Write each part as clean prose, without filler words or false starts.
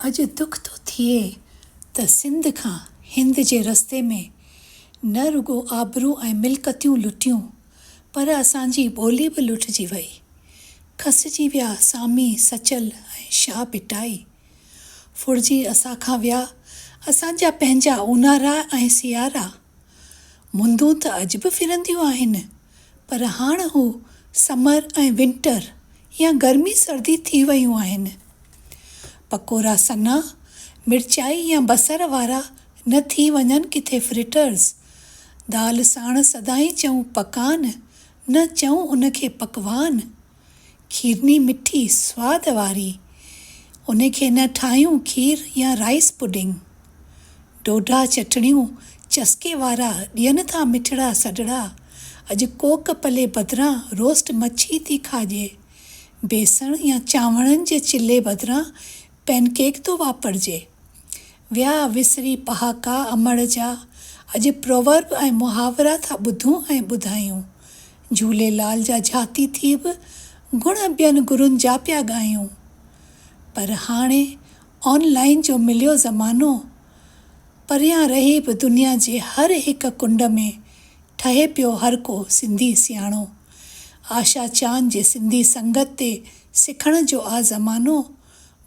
اڄ دک ٿو ٿئي ته سنڌ کان هند جي رستي ۾ نه رڳو آبرو ۽ ملڪتيون لٽيون پر اسان جي ٻولي به لٽجي وئي. کسجي ويا سامي، سچل ۽ شاهه ڀٽائي. ڦرجي اسان کان ويا اسان جا پنهنجا اونهارا ۽ سيارا. مندون ته اڄ به ڦرنديون آهن پر هاڻ هو سمر ۽ ونٽر يا گرمي سردي ٿي ويون آهن. پڪورا سنها، مرچائي يا بصر وارا نه ٿي وڃن ڪٿي فرٽرز. دال ساڻ سدائين چئون پڪان، نه چئون ان کي پڪوان. کيرني مٺي سواد واري، ان کي نه ٺاهيون کير يا رائيس پڊنگ. ڍوڍا چٽڻيون چسڪي وارا ڏين ٿا مٺڙا سڏڙا، اڄ ڪوڪ پلي بدران روسٽ مڇي ٿي کاڄي. بيسڻ يا چانورن جي چلي بدران پين ڪيڪ ٿو واپرجي. ويا وسري پهاڪا امڙ جا، اڄ پروورب ۽ محاورا ٿا ٻڌون ۽ ٻڌايون. جهوليلال جا جهاتي ٿي به گڻ ٻين گرن جا پيا ڳايون. پر هاڻي آن لائين جو مليو زمانو، پريان رهي به دنيا جي هر هڪ ڪنڊ ۾ ٺهي پيو هر ڪو سنڌي سياڻو. آشا چان جي سنڌي سنگت تي سکڻ جو آ زمانو،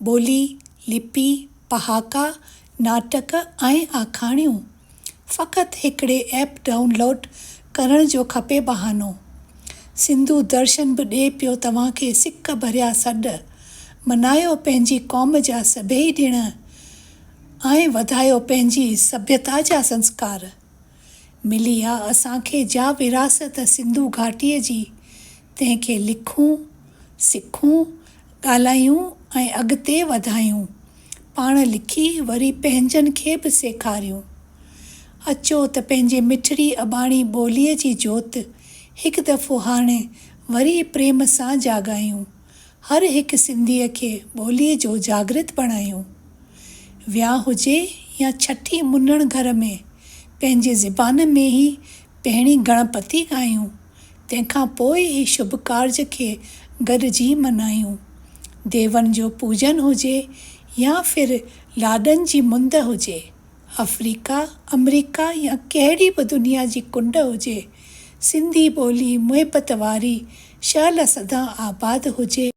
ٻولي، لپي، پهاڪا، ناٽڪ ۽ آکاڻيون. فقط هڪڙي ايپ ڊائون لوڊ ڪرڻ جو کپي بهانو. سنڌو درشن به ڏي پيو توهان کي سڪ ڀريا سڏ. منايو پنهنجي قوم جا سڀيئي ڏڻ ۽ وڌايو پنهنجي سڀيتا جا سنسڪار. ملي آ اسان کي جا وراثت سنڌو گهاٽيء جي، تنهن کي لکون، سکون، ڳالهايون ۽ اڳتي وڌايون. پاڻ لکي وري پنهنجن کي به سيکاريون. اچو ته پنهنجي مٺڙي اباڻي ٻوليء جي جوت هڪ دفعو هاڻي وري پريم سان جاڳايون. هر هڪ سنڌيء کي ٻوليء جو جاڳرت بڻايون. ويانهه هجي يا ڇٺي منڻ گهر ۾ پنهنجي زبان ۾ ئي پهرين گڻپتي ڳايون، تنهن کان پوء ئي شڀ ڪارج کي گڏجي منايون. ديون جو پوڄن هجي يا ڦر لاڏن جي مند هجي، آفريڪا، آمريڪا يا ڪهڙي به دنيا جي ڪنڊ هجي، سنڌي ٻولي محبت واري شل سدا آباد هجي.